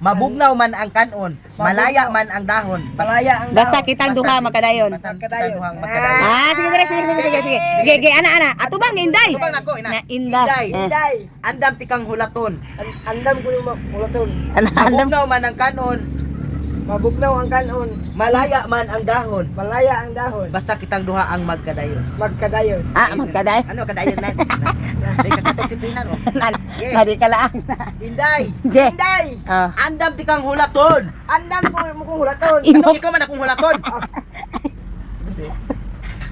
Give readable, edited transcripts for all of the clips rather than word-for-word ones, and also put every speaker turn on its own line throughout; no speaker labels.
Mabugnaw man ang kanon, malaya man ang dahon.
Malaya ang
Basta
dahon.
kitang duha makadayon.
Basta kitang duhang magkadayon.
Ah, sige dire, sige, sige, sige, sige. Sige, sige, ana, ana. Atubang ni Inday.
Atubang nako, ina.
Na Inday.
Inday.
Eh.
Inday.
Andam tikang hulaton.
Andam ko yung hulaton.
Ana, andam.
Mabugnaw man ang kanon,
Mabugnaw ang kanon.
malaya man ang dahon.
Malaya ang dahon.
Basta kitang duha ang magkadayon.
Magkadayon.
Ah, magkadayon.
Ano kadayon na? Dai kakatog si Pinar oh.
Na,
Yeah.
na di ka laang.
Inday,
Sige.
Inday.
Ah.
Andam tikang hulaton.
Andam ko mo kong hulaton.
Imo.
Ano ikaw man akong hulaton?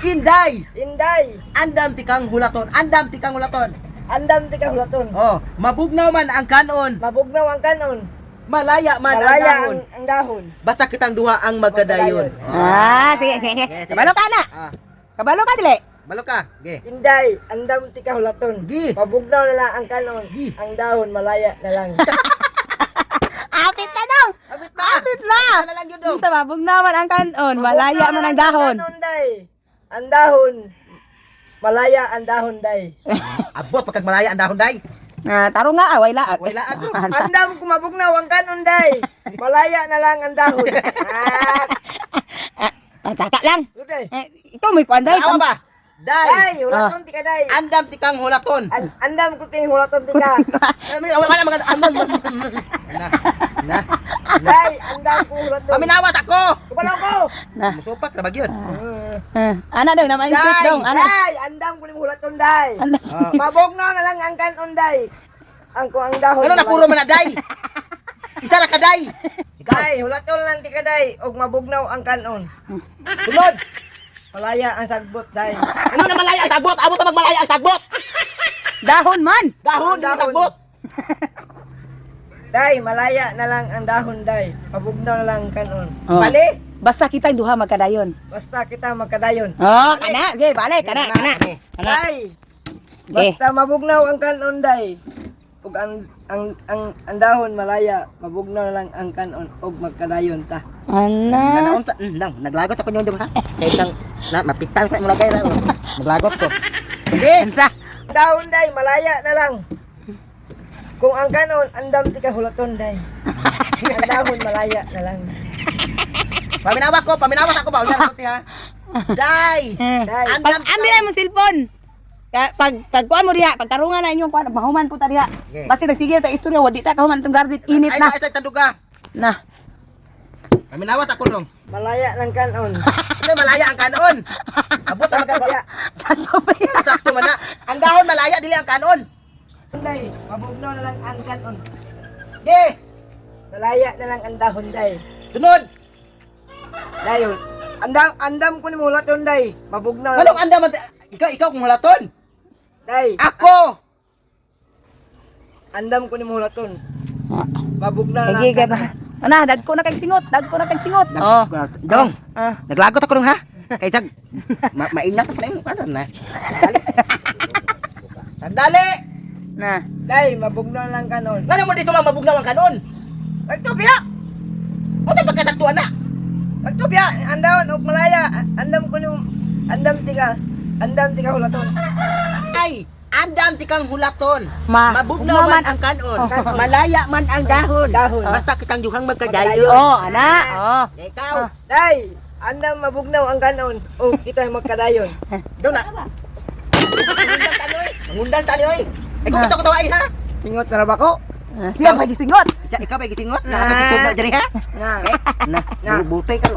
Inday,
Inday.
Andam tikang hulaton. Andam tikang hulaton.
Andam ti ka hulaton.
Oh, mabugnaw man ang kanon,
Mabugnaw ang kanon.
malaya man ang
Malaya
dahon.
ang dahon.
Basta kitang duha ang magkadayon.
Ah, sige, sige, sige. Kabalo ka na.
Ah,
Kabalo ka dili.
balo ka. Ge.
Inday, andam ti ka hulaton.
Gi.
Mabugnaw na lang ang kanon.
Gi.
Ang dahon malaya na lang.
Apit na dong.
Abit na.
Apit na.
Ano lang yun dong?
Sa mabugnaw man ang kanon, malaya man ang dahon.
Kanon, day. Ang dahon. Malaya ang dahon, day.
Abot pagkag malaya ang dahon day.
Ah, tarong nga, ah, way laag.
Way laag.
Andam ko mabugnaw ang kanon, day. Malaya na lang ang dahon. Ah,
Ah, taka lang.
day.
Eh, ikaw may kuan day.
Awa ba? Day.
Day, hulaton ti ka, day.
Andam tikang hulaton.
Andam ko ting hulaton ti ka.
Awa ka na mga andam. Na. Na.
Day, andam ko hulaton.
Paminawas ako.
Kabalaw ko.
Na.
Musupak ra ba gyud?
Ah, ana daw naman
Day!
shoot dong, ana.
Day, andam ko ning hulaton, day.
Andam.
Ah.
Mabugnaw na lang ang kanon, day. Ang ko ang dahon.
Ano na puro man na day? Isa ra ka day. Ikaw.
Day, hulaton lang ti ka, day. Og mabugnaw ang kanon.
Sunod.
Malaya ang sagbot, day.
Ano na malaya ang sagbot? Abot na magmalaya ang sagbot.
Dahon man.
Dahon dili
Dahon.
sagbot.
Day, malaya na lang ang dahon, day. Mabugnaw na lang ang kanon.
Oh.
Bali.
Basta kitang duha magkadayon.
Basta kita magkadayon.
Oh, kana, sige, balik, kana, kana. Kana.
Day,
Okay.
basta mabugnaw ang kanon, day. Ug ang dahon malaya, mabugnaw na lang ang kanon ug magkadayon ta.
Ana.
Nanaon sa nang naglagot ako nyo ha. Kay nang na mapitan sa imong lagay ra. oh. Naglagot ko. Sige.
Ansa.
Dahon, day, malaya na lang. Kung ang kanon, andam ti ka hulaton, day. Ang dahon malaya na lang.
Paminawa ko, paminawas ako ba? Unya na ha. Day.
Day,
Pag ambi na imong cellphone. Pag kuan mo diha, pag tarungan na inyong kuan, mahuman po ta diha.
Okay.
Basta nagsige ta istorya, wa di ta kahuman itong garden, init
Ay,
na.
ay, ay, tanduga.
Na.
Paminawas ako nung.
Malaya ng kanon.
Ano malaya ang kanon? Abot ang magkabaya.
Tato pa yan.
Sakto man na. Ang dahon malaya dili ang kanon.
Day, mabugnaw na lang ang kanon.
Ge.
Malaya na lang ang dahon, day.
Sunod.
Day, andam andam ko ni hulaton, day. Mabugnaw na
Anong
lang.
andam ikaw ikaw kung hulaton?
Day,
Ako.
andam ko ni hulaton. Mabugnaw na lang.
Sige,
ang
ba.
kanon.
Ana, dagko na kag singot, dagko na kag singot. Oh.
Dong.
Ah.
Naglagot ako nung ha. Kay tag maingat pa na yung ano na. Sandali.
Na.
Day, mabugnaw na lang kanon.
Ngano mo di suma mabugnaw ang kanon?
Nagtubya!
Unsa pagkasaktuan na?
Nagtubya! Ang dahon og malaya. Andam ko ni andam tika. Andam tika hulaton.
Ay, andam ti kang hulaton.
Ma.
Mabugnaw man ang kanon.
Oh.
Malaya man ang dahon.
Dahon.
Basta kitang duhang magkadayon.
Oh, ana. Oh.
Ikaw,
Day, andam mabugnaw ang kanon og kita magkadayon.
doon na. Mangundang tani oy. Mangundang tani oy. Ay kung ko tawai ha.
Singot na ra ba ko?
Ah, siya pa gisingot.
Ikaw ba gisingot? Nakakitog na diri ha?
Na.
Eh, na,
Na.
butoy ka.